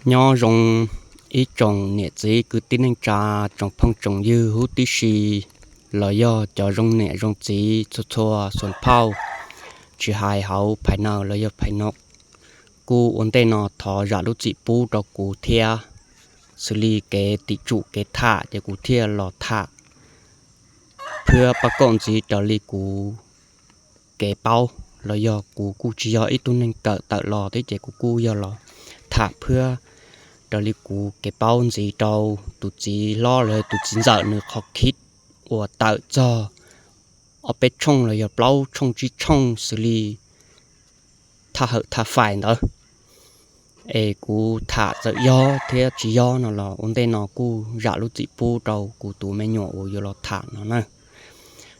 Nyob zoo ib tsoom niam txiv kwv tij neej tsa, tsoom phooj tsoom ywg huv tib si, los yog cov zoo niam zoo txiv txhua txhua xuas phauj, tsis hais hauv phais naws los yog phais no. Kuj ua ntej no thov zam lub txim pub rau kuv thiab, xws li kev tim tsum kev tham ces kuv thiaj los tham phwab pab kauj ntxiv raws li kuv kev paub, los yog kuv kuj tsis yog ib tug neeg kawm tawm los thiab ces kuv kuj yog los tham phwab raws li kuv kev paub ntxiv rau tus txiv hlob los yog tus txiv ntxawm nws qhov khib uas tawm txog ob peb tshooj los yog plaub tshooj tsib tshooj xws li thaj hawm thaj fais ntawd. Es kuv tham txawm yog thiab tsis yog no los ua ntej no kuj zam lub txim pub rau kuv tus me nyuam uas yuav los tham no na.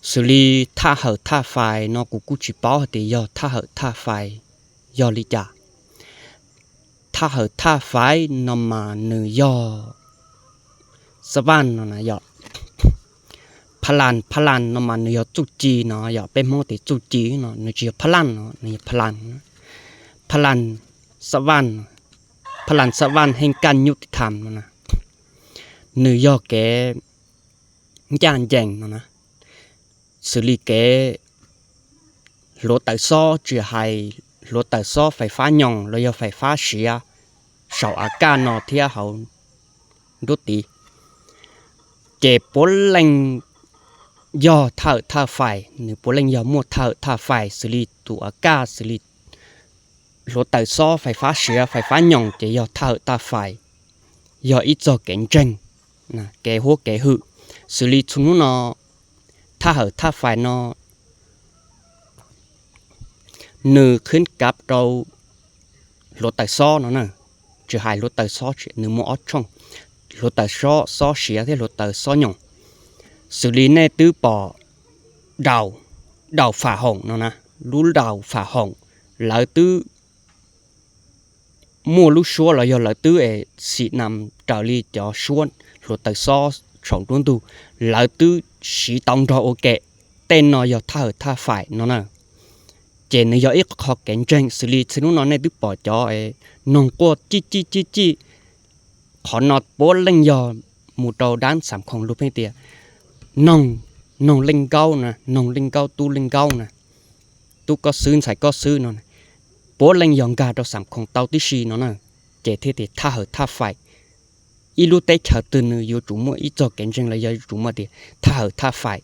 Xws li thaj hawm thaj fais no kuv kuj tsis paub hais tias yog thaj hawm thaj fais yog li cas. Thaj hawm thaj fais no mas nws yog xab vaj no na yom. Phab las, phab las no mas nws yog txuj ci no yom, peb Hmoob tias txuj ci no nws tsis yog phab las no, nws yog phab las. Phab las xab vaj, phab las xab vaj heej kaj nyuj tib tham no na, nws yog kev ncaj ncees no na, xws li kev hluav taws xob, tsis hais hluav taws xob fais fab nyoos los yog fais fab siav saum av kaj no thiab hauv nruab tiv, ces puav leej yog thaj hawm thaj fais, nws puav leej yog muaj thaj hawm thaj fais xws li tus av kaj, xws li hluav taws xob fais fab siav fais fab nyoos ces yog thaj hawm thaj fais, yog ib txog kev ntseeg, kev huab kev hwm. Xws li txhua hnub no thaj hawm thaj fais no nws khwb kav rau hluav taws xob no na, tsis hais hluav taws xob, nws muaj ob tshooj, hluv taws xob siav thiab hluv taws xob nyoos. Xws li nej twb pom daus, daus fam hoom no na, lub daus fam hoom, lawv twb muaj lub suab los yog lawv twb es xim nas raws li cov suab hluv taws xob saum nruab ntug, lawv twb siv tau nrog ua ke. Tej no yog thaj hawm thaj fais no na. Ces nws yog ib qho kev ntseeg xws li txhia hnub no nej twb pom cov noog quaj cij cij cij cij. Qhov no puav leej yog mus rau dab xam khoom lug pheej tias noog, noog leej nkaub na, noog leej nkaub tub leej nkaub na, tub koj xwb ntxhais koj xwb no, puav leej yog nkag rau xam khoom tau tib si no na. Ces thiaj tias thaj hawm thaj fais, ib lub teb chaws twg nws yuav tsum muaj ib txog kev ntseeg los yog yuav tsum muaj tias thaj hawm thaj fais,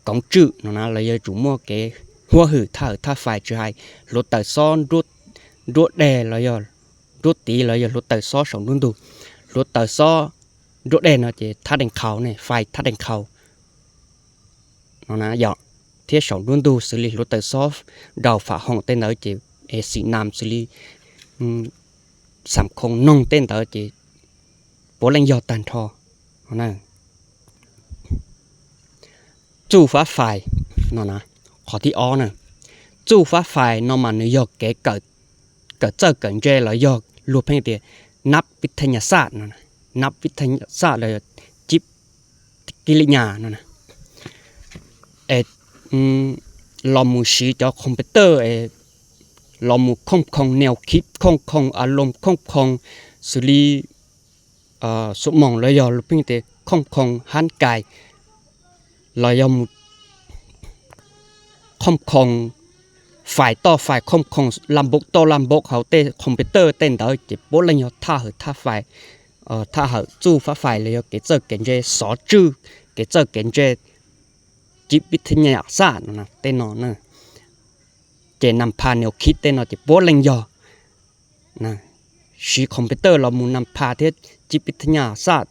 koov tswj no na, los yog yuav tsum muaj kev huab hwm thaj hawm thaj fais, tsis hais hluv taws xob nruab deg los yog nruab tiv los yog hluv taws xob saum nruab ntug. Hluv taws xob nruab deg no ces thaj dees qhaus ne, fais thaj dees qhaus no na yom, thiab saum nruab ntug xws li hluv taws xob daus fam hoom tej ntawd ces es xim nas xws li xam khoom noog tej ntawd ces puav leej yog tag nrho. Txuj fab fais no na, qhov thib ob na, txuj fab fais no mas nws yog kev kawm txawj kawm ntse los yog luag pheej tias nab vib thaj nyas xaj no, nab vib thaj nyas xaj los yog cib kib li nyas no na, es los mus siv cov computer es los mus khooj khoos nias khib, khooj khoos a loos, khooj khoos xws li xu moos los yog luag pheej tias khooj khoos hab kais, los yog mus khooj khoos fais toj fais, khooj khoos laj npaum toj laj npaum hauv tej computer tej ntawd ces puav leej yog thaj hawm thaj fais, thaj hawm txuj fab fais los yog kev txawj kev ntse xov tswj, kev txawj kev ntse cib vib thaj nyas xaj no tej no na. Ces nas phas nias khib tej no ces puav leej yog siv computer los mus nas phas thiab cib vib thaj nyas xaj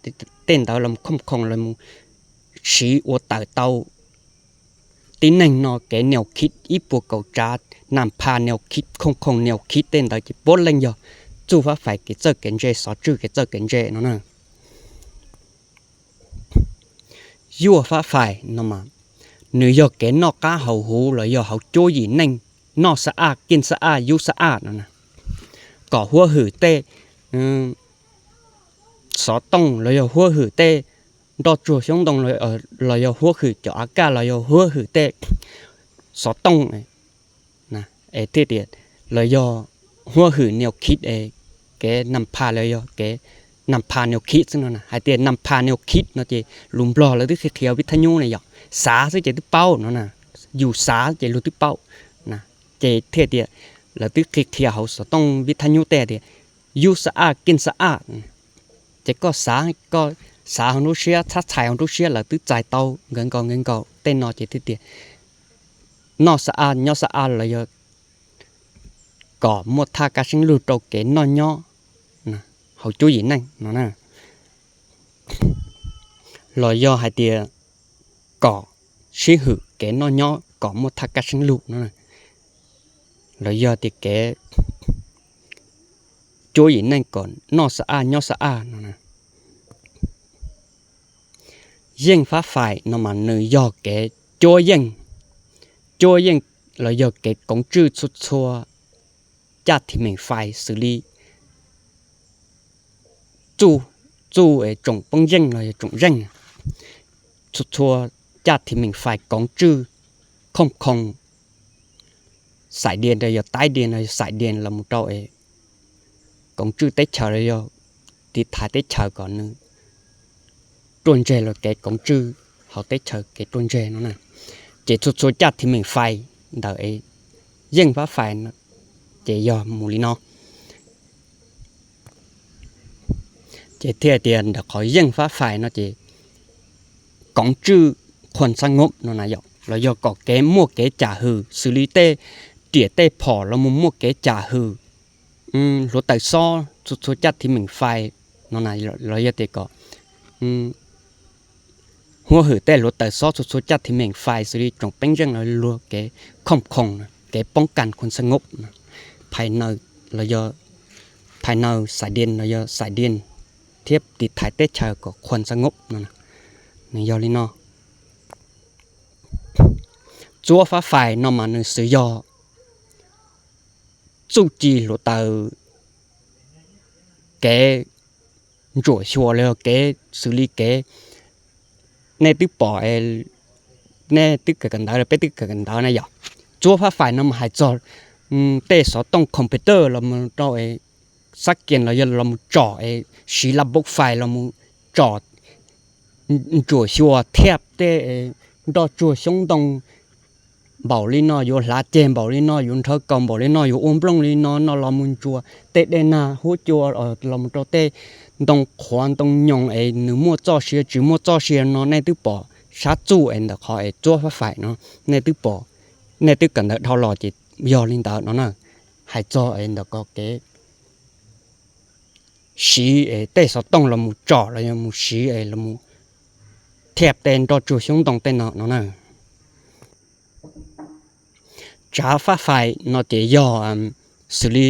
tej ntawd los mus khooj khoos los mus siv ua tawm tau tib neeg no kev nias khib ib puas kaum tsav nas phas nias khib, khooj khoos nias khib tej ntawd ces puav leej yog txuj fab fais kev txawj kev ntse xov tswj kev txawj kev ntse no na. Yuaj fab fais no mas nws yog kev noj qab haus huv los yog hauv cuab yim neej, noj xab aj, keej xab aj, yub xab aj no na, kom huab hwm tej xov tooj los yog huab hwm tej nroj tsuag xyoob ntoo los yog huab hwm cov av kaj los yog huab hwm tej xov tooj es thiaj tias los yog huab hwm nias khib es kev nas phas los yog kev nas phas nws khib xwb no na. Hais tias nas phas nws khib no ces lus Nplog lawv twb qhia qhia vib thab nyub ne yom, xav xwb ces twb paub no na, yus xav ces luag twb paub na. Ces thiaj tias lawv twb qhia qhia hauv xov tooj vib thab nyub tej tias yub xa aj keej xa aj. Ces koj xav, koj xav hauv nruab siab, txhab txhais hauv nruab siab lawv twb txais tau nkawd nkaus nkawd nkaus tej no ces thiaj tias noj xa aj nyob xa aj los yog kom muaj thaj kab seeb lug rau kev noj nyob hauv cuab yim neej no na. Los yog hais tias kom sib hwm kev noj nyob kom muaj thaj kab seeb lug no. Los yog tias kev cuab yim neej kom noj xa aj nyob xa aj no. Yeej fab fais no mas nws yog kev cuab yeej, cuab yeej los yog kev koov tswj txhua txhua caj thim meem fais xws li txuj, txuj tsoom poob yeej los yog tsoom zeej, txhua txhua caj thim meem fais koov tswj khooj khoom xais dias los yog taib dias los yog xais dias los mus rau es koov tswj teb chaws los yog tiv thaiv teb chaws kom nws ruaj ntseg los kev koov tswj hauv teb chaws kev ruaj ntseg no na. Ces txhua txhua caj thim meem fais ntawm es yeej fab fais ces yog mus li no. Ces thiaj tias ntawm qhov yeej fab fais no ces koov tswj khuam xab ngob no na yom, los yog kom kev muaj kev cam hwm xws li tej riam tej phom los mus muaj kev cam hwm hluav taws xob txhua txhua caj thim meem fais no na, los yog tias kom huab hwm tej hluav taws xob txhua txhua caj thim meem fais xws li tsoom poob yeej los luag kev khooj khoom, kev poob kas khuam xab ngob, phais naws los yog phais naws xais dias los yog xais dias thiab tiv thaiv teb chaws kom khuam xab ngob no. Nws yog li no. Txuab fab fais no mas nws xws yog txuj ci hluav taws kev ntsuam xyuas los yog kev xws li kev nej twb pom, nej twb kawm kawm ntawv los peb twb kawm kawm ntawv na yom. Txuab fab fais no mas hais txog tej xov tooj computer los mus rau xab kias los yog los mus tsom es siv laj npauj fais los mus tsom ntsuam xyuas thiab tej nroj tsuag xyoob ntoo npaum li no, yuav hlav ceg npaum li no, yuav nrhawv kaus npaum li no, yuav ua nplooj li no no los mus ntsuas tej dej nag huab cua los mus rau tej ntoo qhuav ntoo nyoos es nws muaj txoj sia tsis muaj txoj sia no nej twb pom sab txuj es ntawm qhov es txuab fab fais no, nej twb pom, nej twb kawm ntawv dhau los ces yog li ntawd no na. Hais txog es ntawm ko kev siv es tej xov tooj los mus tsom los yog mus siv es los mus thiab tej nroj tsuag xyoob ntoo tej no no na. Tsav fab fais no ces yog xws li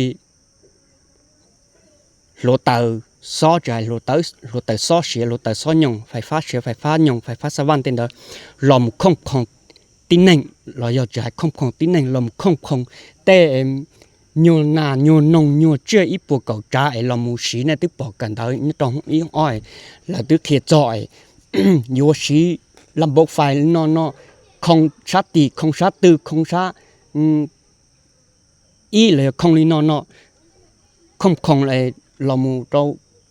hluav taws xob, tsis hais hluav taws xob siav, hluav taws xob nyoos, fais fab siav, fais fab nyoos, fais fab xa vaj tej ntawd los mus khooj khoom tib neeg, los yog tsis hais khooj khoom tib neeg, los mus khooj khoom tej nyuag nas nyuag noog nyuag tsiaj ib puas kaum tsav es los mus siv, nej twb pom kawm ntawv nyob rau ib ob, lawv twb qhia txog yuav siv laj npauj fais li no no, khooj sab tim khooj sab twg khooj sab ib los yog khooj li no no, khooj khoom los mus rau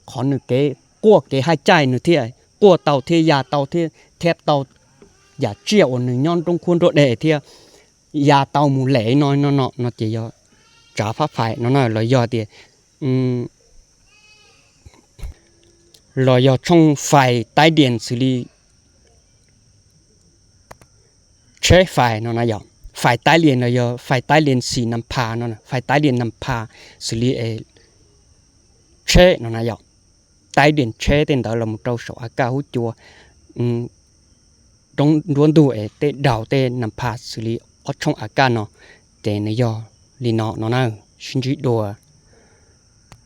qhov nws kev quaj kev haj caij nws thiaj quaj tau thiab ya tau thiab thiab tau yam tsiaj uas nws nyob nruab nqhuab nruab dej thiab ya tau mus lem no no no no ces yog tsav fab fais no na. Los yog tias los yog tshooj fais taib dias xws li tsheb fais no na yom, fais taib dias los yog fais taib dias xis nas phas no, fais taib dias nas phas xws li tsheb no na yom, taib dias tsheb tej ntawd los mus rau saum a kaj hub cua roob nruab ntug es tej daus tej nas phas xws li ob tshooj a kaj no, ces nws yog li no no na. Sib ntsib dua.